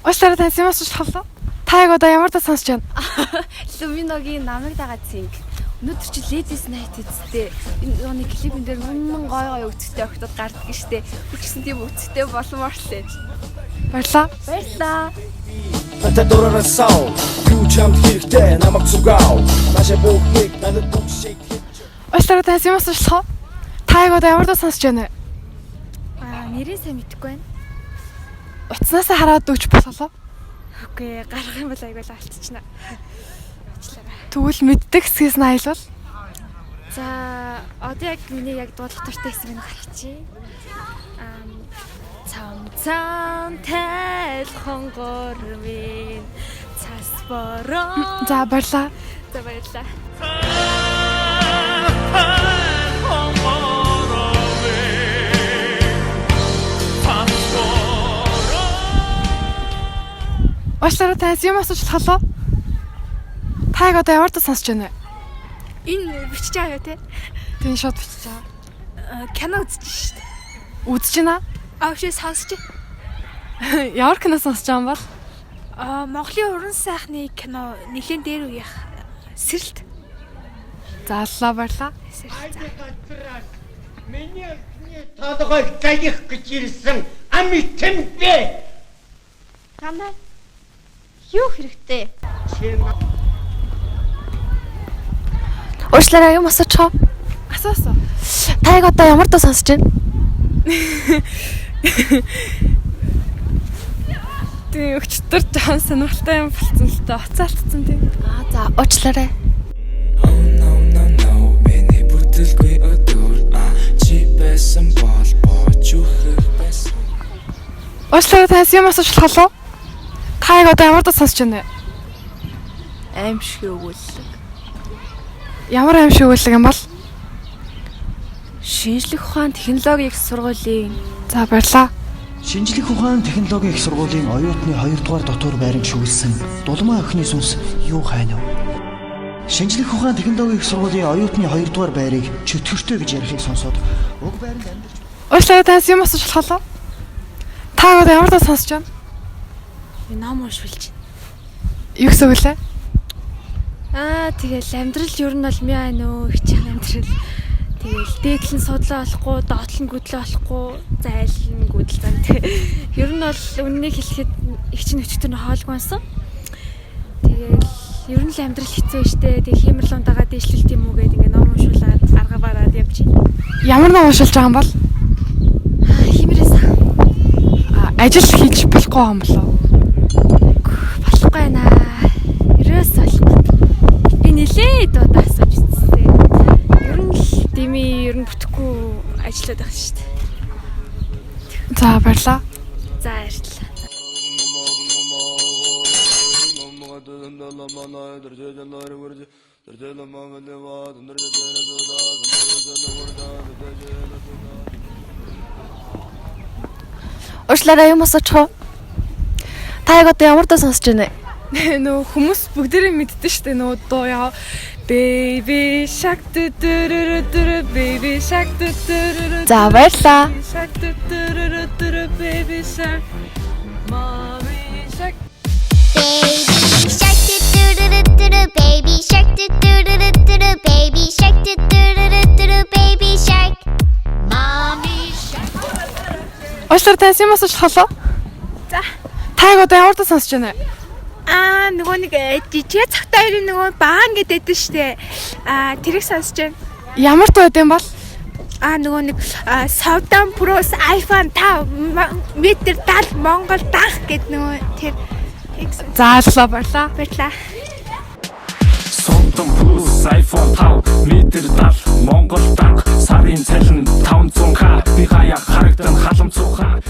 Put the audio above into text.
Уучлаарай, танаас юм асууж болох уу? Та яг одоо ямар дуу сонсож байна? Lumino-гийн "Намайг дагаа цинг". Өнөөдөр чи Ladies Night үсттэй. Энэ нэг клипэн дээр үнэн гой гой үцэгтэй охтод гардаг штэ. Би ч гэсэн тийм үцэгтэй болмоор лээ. Баярлаа. Баярлаа. Надад дураараа сав. Юу чамд хэрэгтэй, намайг зүгав. Наашаа бүхнийг надад бүх шиг. Уучлаарай, танаас юм асууж болох уу? Та яг одоо ямар дуу сонсож байна вэ? Аа, нэрээ сайн мэдэхгүй байна. Утаснаасаа хараад өгч болох уу? Үгүй, гарах юм бол айгүй л алдчихна. Уучлаарай. Тэгвэл мэддэг хэсгээс нь айлвал. За, одоо яг миний яг дуулах дуртай хэсэг нь гарчи. Аа, цам цам тайлхан гормын цас бороо. За, баярлаа. За, баярлаа. Уучлаарай, танаас юм асууж болох уу? Та яг одоо ямар дуу сонсож байна вэ? Энэ бичиж байгаа юу те? Тийм, шууд бичиж байгаа. Кино үзэж шít. Үзэж байна? Аа, биш, сонсож. Ямар кино сонсож байгаа юм бол? Аа, Монголын уран сайхны кино, нэлээд дээр үеих сэрэлт. Зааллаа, баярлаа. Сэрэлт. Газраас миний охины толгойг заях гэж ирсэн ам итэмбэ. Чамд юу хэрэгтэй? Чи Уучлаарай, юм асуучих уу? Асуу, асуу. Та яг одоо ямар дуу сонсож байна? Тийм, өчтөр жоохон сонирхолтой юм болцсон л та. Уцаалтсан тийм. Аа, за, уучлаарай. Oh no no no, миний бүтэлгүй өдөр, а чи байсан бол бооч үхэх байсан. Уучлаарай, танаас юм асууж болох уу? Та яг одоо ямар дуу сонсож байна вэ? Аим шиг өгүүлэг. Ямар аим шиг өгүүлэг юм бол? Шинжлэх ухаан технологийн их сургуулийн. За, баярлаа. Шинжлэх ухаан технологийн их сургуулийн оюутны 2 дугаар дотор байран шүглсэн дулмаа охины сүнс юу хайна вэ? Шинжлэх ухаан технологийн их сургуулийн оюутны 2 дугаар байрыг чөтгөртэй гэж ярихыг сонсоод уг байранд амьдарч Уучлаарай, танаас юм асууж болох уу? Та яг одоо ямар дуу сонсож байна? Ном уншуулж. Юу гэсэн үг лээ? Аа, тэгэл амьдрал ер нь бол мяа нөө их чих амьдрал. Тэгэл дээдл нь судлаа болохгүй, доотлон гүдлээ болохгүй, зайлн гүдэл зам тэг. Ер нь бол үннийг хэлэхэд их чинь өчтөр нь хоолгүй байсан. Тэгэл ер нь л амьдрал хэцүү штэ. Тэг хиймэрлэн дагаа дээшлэлт юм уу гэд ингээ ном уншуулад арга бараад явж байна. Ямар ном уншилж байгаа юм бол? Аа, хиймэрээс А, ажил хийж болохгүй юм болов уу? болохгүй байна. Ерөөс болохгүй. Би нилээд удаа асууж үзсэн. Ер нь л дими ер нь бүтэхгүй ажиллаад байгаа шүү дээ. За, баярлаа. За, баярлалаа. Уучлаарай, юм асуучих уу? Та яг одоо ямар дуу сонсож байна вэ? Нөгөө хүмүүс бүгдээрээ мэддэн штэ, нөгөө дуу яа. Baby shark doo doo doo doo, baby shark doo doo doo. За, баярлаа. Shark doo doo doo doo, baby shark. Mommy shark. Baby shark doo doo doo doo doo, baby shark doo doo doo doo doo, baby shark doo doo doo doo doo, baby shark. Mommy shark. Уучлаарай, танаас юм асууж болох уу? За. Та яг одоо ямар дуу сонсож байна вэ? Аа, нөгөө нэг жижиг цагтаа хоёрын нөгөө баан гэдэг штэ. Аа, тэрийг сонсож байна. Ямар дуу байд юм бол? Аа, нөгөө нэг Совдан Pros iPhone 5 метр 70 Монгол данх гэд нөгөө тэр. За, баярлалаа, баярлаа. Баярлаа. Сунтан плюс iPhone 5 метр 70 Монгол данх сарын цалин 500 х би хаяа харагдан халамцуухан.